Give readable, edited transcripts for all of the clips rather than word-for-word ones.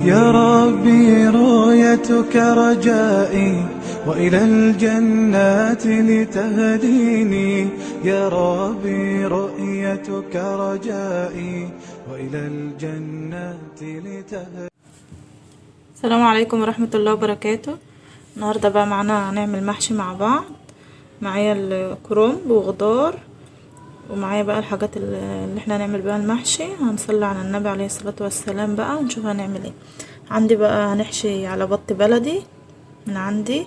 يا ربي رؤيتك رجائي وإلى الجنات لتهديني، يا ربي رؤيتك رجائي وإلى الجنات لتهديني. السلام عليكم ورحمة الله وبركاته. النهاردة بقى معانا هنعمل محشي مع بعض. معايا الكرنب وخضار، ومعايا بقى الحاجات اللي احنا هنعمل بيها المحشي. هنصلي على النبي عليه الصلاة والسلام بقى ونشوف هنعمل ايه. عندي بقى هنحشي على بط بلدي من عندي،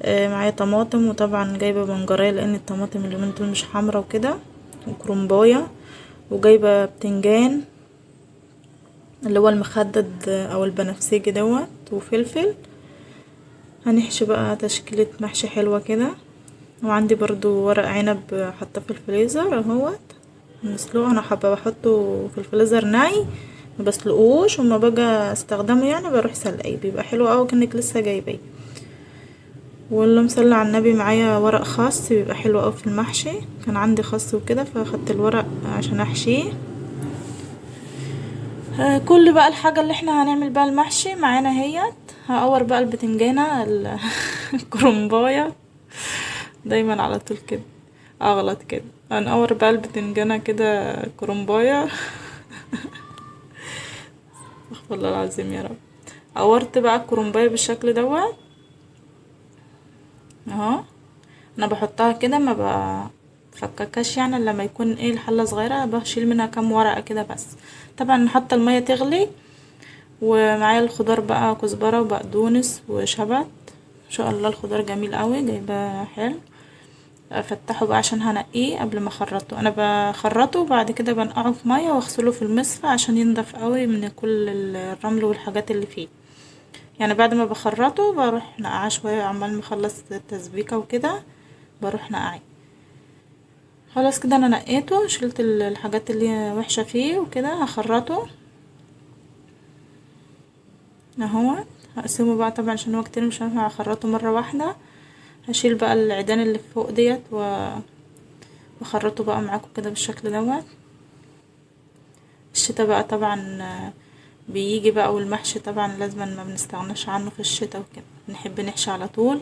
معايا طماطم، وطبعا جايبة بنجرية لان الطماطم اليومين دول مش حمرا وكده، وكرنباية، وجايبة بتنجان اللي هو المخدد او البنفسجي دوت، وفلفل. هنحشي بقى تشكيلة محشي حلوة كده. وعندي برضو ورق عنب حاطاه في الفريزر اهوت نسلقه. انا حابة بحطه في الفريزر ني، ما بسلقوش، وما باجي استخدمه بروح سلقاه، بيبقى حلو قوي كأنك لسه جايباه. واللهم صل على النبي. معايا ورق خس بيبقى حلو قوي في المحشي، كان عندي خس وكده فاخدت الورق عشان احشيه. كل بقى الحاجة اللي احنا هنعمل بقى المحشي معانا اهيت. هقور بقى البتنجانة الكرنباية، دايما على طول كده اغلط كده. هنقور بقى البتنجانة كده كرنباية. استغفر الله العظيم يا رب. قورت بقى الكرنباية بالشكل دوت اهو. انا بحطها كده ما بفككهاش لما يكون الحلة صغيرة، بشيل منها كام ورقة كده بس. طبعا حاطة المية تغلي، ومعايا الخضار بقى كزبرة وبقدونس وشبت. ان شاء الله الخضار جميل قوي، جايباه حلو. افتحه بقى عشان هنقيه قبل ما اخرطه. انا بخرطه وبعد كده بنقعه في ميه واغسله في المصفى عشان ينضف قوي من كل الرمل والحاجات اللي فيه. بعد ما بخرطه بروح نقعه شويه، عمال ما اخلص التسبيكه وكده بروح نقعه. خلاص كده انا نقيته، شلت الحاجات اللي هي وحشه فيه وكده. هخرطه اهو، هقسمه بقى طبعا عشان هو كتير مش هينفع اخرطه مره واحده. هشيل بقى العيدان اللي فوق ديت واخرطه بقى معاكم كده بالشكل دوت. الشتا بقى طبعا بيجي بقى، والمحشي طبعا لازم ما بنستغناش عنه في الشتا وكده، نحب نحشي على طول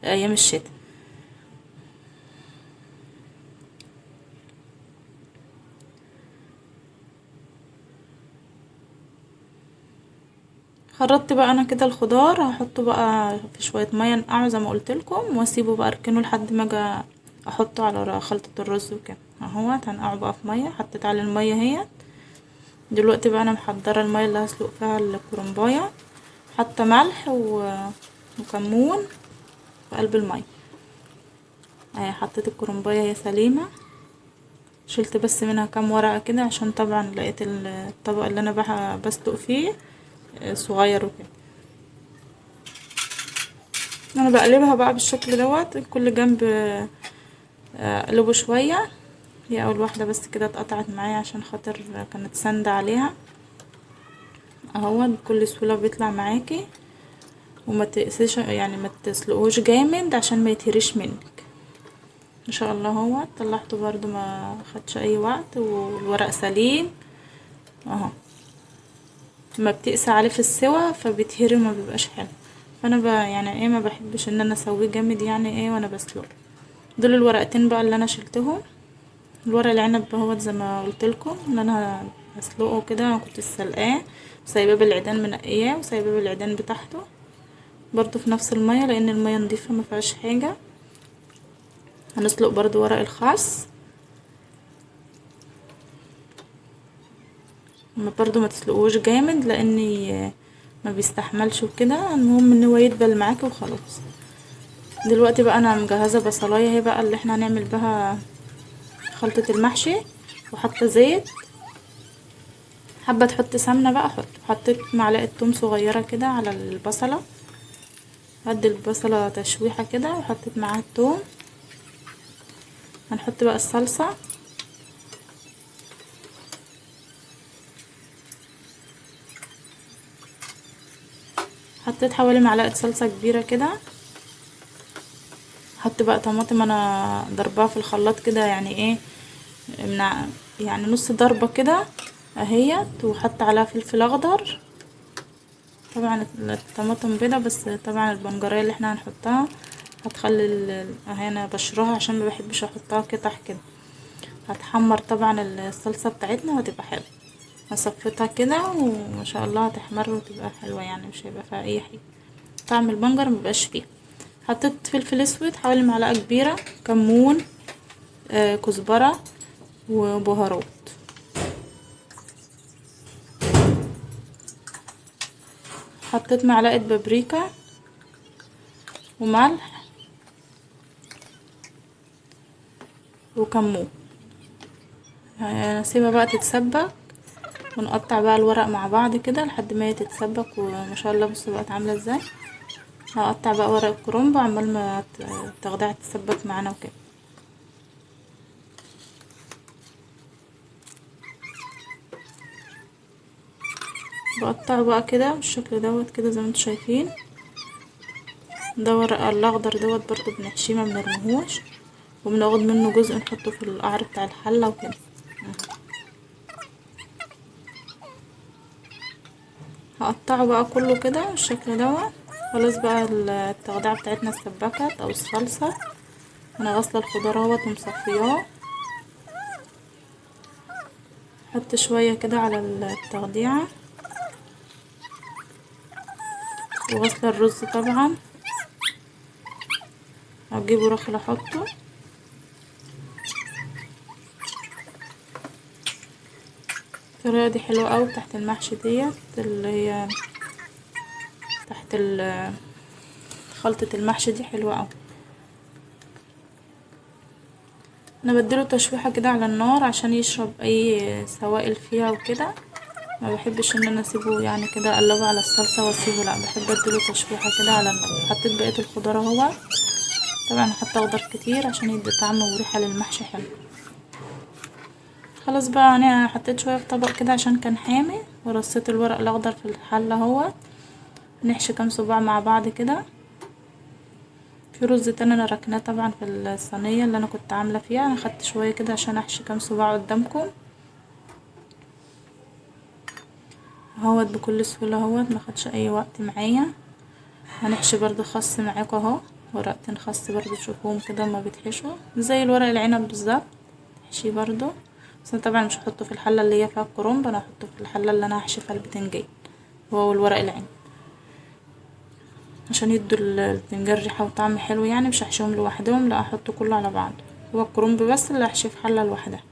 ايام الشتا. خرطت بقى انا كده الخضار، هحطه بقى في شويه ميه انقعه زي ما قلت لكم، واسيبه بقى اركنه لحد ما اجي احطه على خلطه الرز وكده اهوت. هنقعه بقى في ميه، حطيت عليه الميه اهيت. دلوقتي بقى انا محضره الميه اللي هسلق فيها الكرنبايه، حاطه ملح وكمون في قلب الميه اهي. حطيت الكرنبايه هي سليمه، شلت بس منها كام ورقه كده عشان طبعا لقيت الطبق اللي انا بسلق فيه صغير وكده. انا بقلبها بقى بالشكل دوت، كل جنب اقلبه شويه. هي اول واحده بس كده اتقطعت معايا عشان خاطر كانت ساندة عليها اهو. بكل سهوله بيطلع معاكي، وما تقسيش ما تسلقوش جامد عشان ما يتهريش منك ان شاء الله. اهو طلعته برضو ما خدش اي وقت، والورق سليم اهو. ما بتقسى عليه في السوا فبيتهري وما بيبقاش حلو. فانا ما بحبش ان انا اسويه جامد وانا بسلقه. دول الورقتين بقى اللي انا شلتهم. الورق العنب اهوت زي ما قلت لكم ان انا هسلقه كده، انا كنت سلقاه وسايباه بالعيدان منقياه وسايباه بالعيدان بتاعته برضو في نفس الميه لان الميه نضيفه ما فيهاش حاجه. هنسلق برضو ورق الخس، برضو ما تسلقوش جامد لان ما بيستحملش وكده. المهم ان هو يدبل معاكي وخلاص. دلوقتي بقى انا مجهزه بصلايه اهي بقى اللي احنا هنعمل بها خلطه المحشي، وحاطه زيت. حابه تحط سمنه بقى حط. حطيت معلقه توم صغيره كده على البصله، هدي البصله تشويحه كده، وحطيت معاها التوم. هنحط بقى الصلصه، حطيت حوالي معلقه صلصه كبيره كده. حط بقى طماطم انا ضرباها في الخلاط كده، نص ضربه كده اهيت، وحط عليها فلفل اخضر. طبعا الطماطم بيضة، بس طبعا البنجرية اللي احنا هنحطها هتخلي اهي انا بشرها عشان ما بحبش احطها قطع كده. هتحمر طبعا الصلصة بتاعتنا وهتبقى حلوة. هصفيتها كده وما شاء الله هتحمر وتبقى حلوة، يعني مش هيبقى فيها اي حاجة، طعم البنجر مبيبقاش فيها. حطيت فلفل اسود حوالي معلقة كبيرة، كمون، كزبرة وبهارات. حطيت معلقة بابريكا وملح وكمون. هنسيبها بقى تتسبك، ونقطع بقى الورق مع بعض كده لحد ما هي تتسبك. وما شاء الله بصوا بقت عاملة ازاي. هقطع بقى ورق الكرنب عمال ما التغذية تتسبك معانا وكده. بقطعه بقى كده بالشكل دوت كده زي ما انتم شايفين. ده ورق الاخضر دوت برضو بنحشيه ما بنرميهوش، وبناخد منه جزء نحطه في القعر بتاع الحلة وكده. هقطعه بقى كله كده بالشكل دوت. خلاص بقى التغذية بتاعتنا اتسبكت او الصلصه. انا غاسله الخضار اهوت ومصفياه. حط شوية كده على التغذية، وغسله الرز طبعا هجيبه رخل احطه. الطريقة دي حلوة قوي تحت المحشي ديت، اللي هي تحت خلطه المحشي دي حلوة قوي. انا بديله تشويحه كده على النار عشان يشرب اي سوائل فيها وكده. ما بحبش ان انا اسيبه يعني كده اقلبه على الصلصه واسيبه، لا بحب اديله تشويحه كده على النار. حطيت بقية الخضار اهو، طبعا هحط خضار كتير عشان يدي طعم وريحه للمحشي حلو. خلاص بقى انا حطيت شوية في طبق كده عشان كان حامي، ورصيت الورق الاخضر في الحلة اهو. نحشي كام صباع مع بعض كده. في رز تاني انا ركناه طبعا في الصينية اللي انا كنت عامله فيها، انا خدت شوية كده عشان احشي كام صباع قدامكم اهوت بكل سهولة اهوت، ما خدش اي وقت معايا. هنحشي برضو خس معاكم اهو، ورقتين خس برضو تشوفوهم كده ما بيتحشوا زي الورق العنب بالظبط، تحشيه برضو. بس انا طبعا مش هحطه في الحلة اللي هي فيها الكرنب، انا هحطه في الحلة اللي انا هحشي فيها البتنجان هو والورق العنب عشان يدوا البتنجان ريحه وطعم حلو يعني. مش هحشيهم لوحدهم، لا احطه كله على بعضه، هو الكرنب بس اللي هحشيه في حله لوحدها.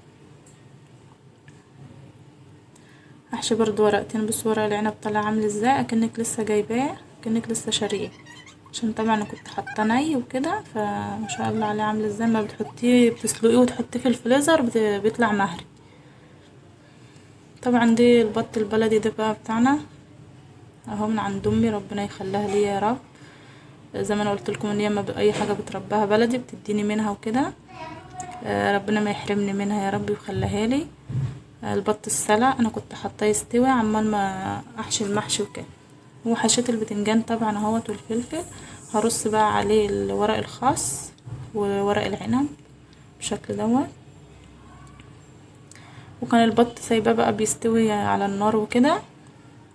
هحشي برضو ورقتين. بصوا ورق العنب طالع عامل ازاي، اكنك لسه جايباه، اكنك لسه شاريه، عشان طبعا انا كنت حاطاه ني وكده، فما شاء الله عليه عامل ازاي. ما بتحطيه بتسلقيه وتحطيه في الفريزر بيطلع مهري. طبعا دي البط البلدي ده بقى بتاعنا اهو من عند امي، ربنا يخليها لي يا رب. زي ما انا قلت لكم ان هي ما اي حاجة بتربيها بلدي بتديني منها وكده، ربنا ما يحرمني منها يا رب ويخليها لي. البط السلق انا كنت حاطاه يستوي عمال ما احشي المحشي وكده، وحشيت البتنجان طبعا اهوت والفلفل. هرص بقى عليه الورق الخاص وورق العنب بالشكل دوت. وكان البط سايباه بقى بيستوي على النار وكده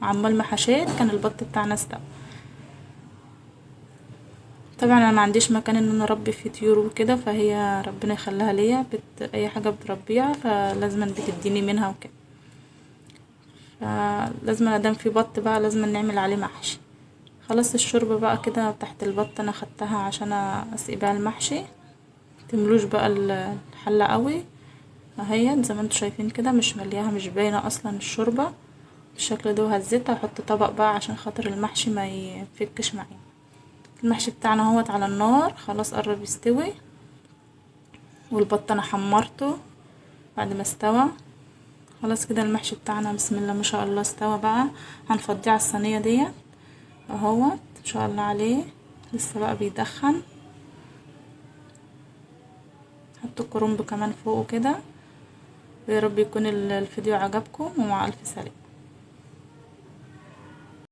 عمال ما حشيت، كان البط بتاعنا استوى. طبعا انا ما عنديش مكان ان انا اربي فيه طيور وكده، فهي ربنا يخليها ليا، اي حاجة بتربيها فلازم بتديني منها وكده، فلازم ادام في بط بقى لازم نعمل عليه محشي. خلاص الشوربة بقى كده تحت البط انا خدتها عشان اسقي بقى المحشي. تملوش بقى الحلة قوي اهي زي ما انتم شايفين كده، مش ملياها، مش باينة اصلا الشوربة بالشكل ده. وهزيتها واحط طبق بقى عشان خاطر المحشي ما يفكش معايا. المحشي بتاعنا اهوت على النار خلاص قرب يستوي، والبط انا حمرته بعد ما استوى. خلاص كده المحشي بتاعنا بسم الله ما شاء الله استوى بقى. هنفضيه على الصينية ديت اهوت ان شاء الله عليه، لسه بقى بيدخن. حط الكرنب كمان فوقه كده. ويا رب يكون الفيديو عجبكم، ومع الف سلامه.